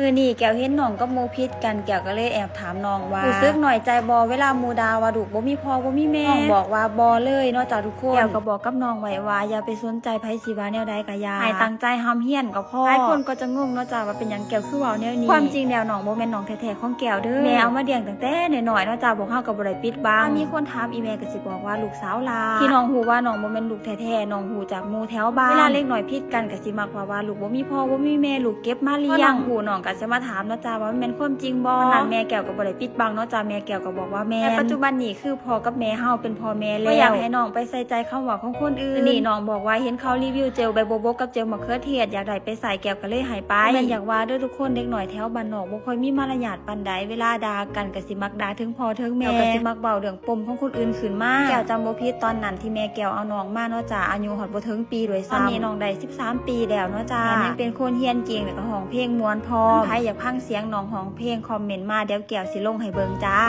ມື້ນີ້ແກ້ວເຫັນນ້ອງກັບໝູ່ຜິດກັນ ແກ້ວກໍເລີຍແອບຖາມນ້ອງວ່າ ຮູ້ສຶກນ້ອຍໃຈບໍ່ ເວລາໝູ່ດ່າວ່າລູກບໍ່ມີພໍ່ບໍ່ມີແມ່? ນ້ອງບອກວ່າບໍ່ເລີຍເນາະຈ້າທຸກຄົນ. ແກ້ວກໍບອກກັບນ້ອງໄວ້ວ່າ ຢ່າໄປສົນໃຈໃຜຊິວ່າແນວໃດກໍຢ່າ ໃຫ້ຕັ້ງໃຈຮ່ຳຮຽນກໍພໍ. ຫຼາຍຄົນກໍຈະງົງເນາະຈ້າວ່າເປັນຫຍັງແກ້ວຄືເວົ້າແນວນີ້. ຄວາມຈິງແລ້ວນ້ອງບໍ່ແມ່ນນ້ອງແທ້ໆຂອງແກ້ວເດີ ແມ່ເອົາມາດຽງຕັ້ງແຕ່ນ້ອຍໆເນາະຈ້າ. ພວກເຮົາກໍບໍ່ໄດ້ປິດບັງ ຖ້າມີຄົນຖາມອີ່ແມ່ກໍຊິບອກວ່າລູກສາວຫຼ້າ. ທີ່ນ້ອງຮູ້ວ່ານ້ອງບໍ່ແມ່ນລູກແທ້ໆ ນ້ອງຮູ້ຈາກໝູ່ແຖວບ້ານ. ເວລາເດັກນ້ອຍຜິດກັນກໍຊິມັກວ່າວ່າລູກບໍ່ມີພໍ່ບໍ່ມີແມ່ ລູກເກັບມາລ້ຽງ. ພໍນ້ອງຮູ້ນ້ອງກໍຈະມາຖາມເນາະຈ້າວ່າມັນແມ່ນຄວາມຈິງບໍ່? ຕອນນັ້ນແມ່ແກ້ວກໍບໍ່ໄດ້ປິດບັງເນາະຈ້າ ແມ່ແກ້ວກໍບອກວ່າແມ່ນ. ແຕ່ປັດຈຸບັນນີ້ຄືພໍ່ກັບແມ່ເຮົາເປັນພໍ່ແມ່ແລ້ວ ບໍ່ຢາກໃຫ້ນ້ອງໄປໃສ່ໃຈຄຳເວົ້າຂອງຄົນອື່ນ. ມື້ນີ້ນ້ອງບອກວ່າເຫັນເຂົາຣີວິວເຈວໃບບົວບົກກັບເຈວມະເຂືອເທດ ຢາກໄດ້ໄປໃຊ້ ແກ້ວກໍເລີຍໃຫ້ໄປ. ບໍ່ແມ່ນຢາກວ່າເດີທຸກຄົນ ເດັກນ້ອຍແຖວບ້ານນອກບໍ່ຄ່ອຍມີມາລະຍາດປານໃດ ເວລາດ່າກັນກໍຊິມັກດ່າເຖິງພໍ່ເຖິງແມ່ ແລ້ວກໍຊິມັກເວົ້າເລື່ອງປົມຂອງຄົນອື່ນຂຶ້ນມາ. ແກ້ວຈຳບໍ່ຜິດຕອນນັ້ນທີ່ແມ່ແກ້ວເອົານ້ອງມາເນາະຈ້າ ອາຍຸຮອດບໍ່ເຖິງປີດ້ວຍຊ້ຳ. ຕອນນີ້ນ້ອງໄດ້ສິບສາມປີແລ້ວເນາະຈ້າ ແຖມຍັງເປັນຄົນຮຽນເກັ່ງ ແລ້ວກໍຮ້ອງເພງມ່ວນພ້ອມ. ໃຜຢາກຟັງສຽງນ້ອງຮ້ອງເພງ ຄອມເມັນມາ ດຽວແກ້ວຊິລົງໃຫ້ເບິ່ງຈ້າ.